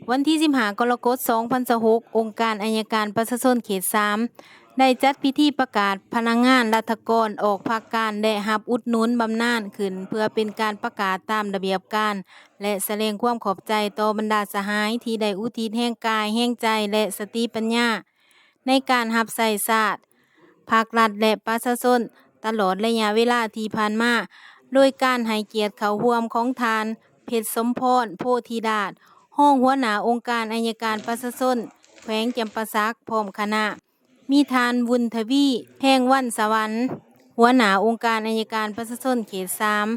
ວັນທີສິບຫ້າ ກໍລະກົດ ສອງພັນຊາວຫົກ ອົງການໄອຍະການປະຊາຊົນເຂດສາມ ໄດ້ຈັດພິທີປະກາດພະນັກງານລັດຖະກອນອອກພັກການ ແລະ ຮັບອຸດໜູນບຳນານຂຶ້ນ ເພື່ອເປັນການປະກາດຕາມລະບຽບການ ແລະ ສະແດງຄວາມຂອບໃຈຕໍ່ບັນດາສະຫາຍທີ່ໄດ້ອຸທິດແຮງກາຍ, ແຮງໃຈ ແລະ ສະຕິປັນຍາ ໃນການຮັບໃຊ້ຊາດ, ພັກລັດ ແລະ ປະຊາຊົນ ຕະຫຼອດໄລຍະເວລາທີ່ຜ່ານມາ, ໂດຍການໃຫ້ກຽດເຂົ້າຮ່ວມຂອງທ່ານ ເພັດສົມພອນ ໂພທິລາດ ຮອງຫົວໜ້າອົງການໄອຍະການປະຊາຊົນແຂວງຈຳປາສັກ ພ້ອມຄະນະ, ມີທ່ານ ວຸນທະວີ ແພງວັນສະຫວັນ ຫົວໜ້າອົງການໄອຍະການປະຊາຊົນເຂດສາມ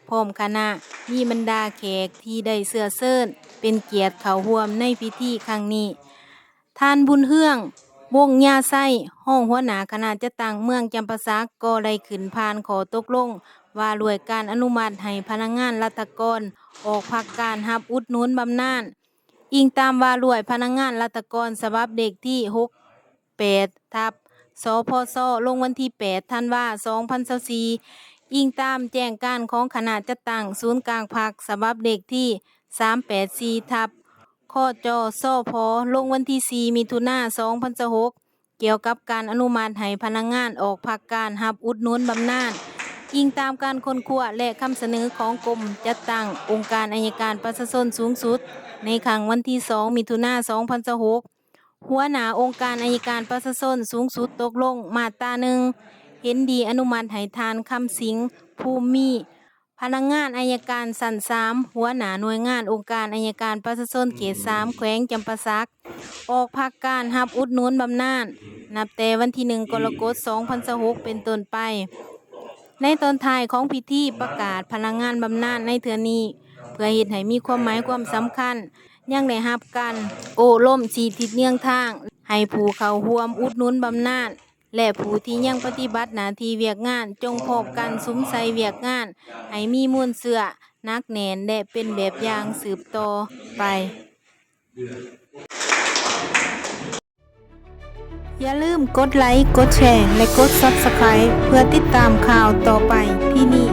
ພ້ອມຄະນະ, ມີບັນດາແຂກທີ່ໄດ້ເຊື້ອເຊີນເປັນກຽດເຂົ້າຮ່ວມໃນພິທີຄັ້ງນີ້. ທ່ານ ບຸນເຮືອງ ວົງຍາໄຊ ຮອງຫົວໜ້າຄະນະຈັດຕັ້ງເມືອງຈຳປາສັກ ກໍໄດ້ຂຶ້ນຜ່ານຂໍ້ຕົກລົງວ່າດ້ວຍການອະນຸມັດໃຫ້ພະນັກງານລັດຖະກອນອອກພັກການຮັບອຸດໜູນບຳນານ ອີງຕາມວ່າດ້ວຍພະນັກງານລັດຖະກອນສະບັບເລກທີຫົກແປດ ທັບ ສພຊ ລົງວັນທີແປດ ທັນວາ ສອງພັນຊາວສີ່ ອີງຕາມແຈ້ງການຂອງຄະນະຈັດຕັ້ງສູນກາງພັກ ສະບັບເລກທີສາມແປດສີ່ ທັບ ຄຈສພ ລົງວັນທີສີ່ ມິຖຸນາ ສອງພັນຊາວຫົກ ກ່ຽວກັບການອະນຸມັດໃຫ້ພະນັກງານອອກພັກການຮັບອຸດໜູນບຳນານ, ອີງຕາມການຄົ້ນຄວ້າ ແລະ ຄຳສະເໜີຂອງກົມຈັດຕັ້ງອົງການໄອຍະການປະຊາຊົນສູງສຸດ ໃນຄັ້ງວັນທີສອງ ມິຖຸນາ ສອງພັນຊາວຫົກ. ຫົວໜ້າອົງການໄອຍະການປະຊາຊົນສູງສຸດຕົກລົງມາດຕາໜຶ່ງ ເຫັນດີອະນຸມັດໃຫ້ທ່ານ ຄຳສິງ ພູມມີ ພະນັກງານໄອຍະການຊັ້ນສາມ ຫົວໜ້າໜ່ວຍງານອົງການໄອຍະການປະຊາຊົນເຂດສາມ ແຂວງຈຳປາສັກ ອອກພັກການຮັບອຸດໜູນບຳນານ ນັບແຕ່ວັນທີໜຶ່ງ ກໍລະກົດ ສອງພັນຊາວຫົກ ເປັນຕົ້ນໄປ. ໃນຕອນທ້າຍຂອງພິທີປະກາດພະນັກງານບຳນານໃນເທື່ອນີ້ ເພື່ອເຮັດໃຫ້ມີຄວາມໝາຍຄວາມສຳຄັນ, ຍັງໄດ້ຮັບການໂອ້ລົມຊີ້ທິດເຍືອງທາງ ໃຫ້ຜູ້ເຂົ້າຮ່ວມອຸດໜູນບຳນານ ແລະ ຜູ້ທີ່ຍັງປະຕິບັດໜ້າທີ່ວຽກງານ ຈົ່ງພ້ອມກັນສຸມໃສ່ວຽກງານໃຫ້ມີມູນເຊື້ອໜັກແໜ້ນ ແລະ ເປັນແບບຢ່າງສືບຕໍ່ໄປ. ຢ່າລືມກົດໄລ, ກົດແຊ ແລະ ກົດ Subscribe ເພື່ອຕິດຕາມຂ່າວຕໍ່ໄປທີ່ນີ້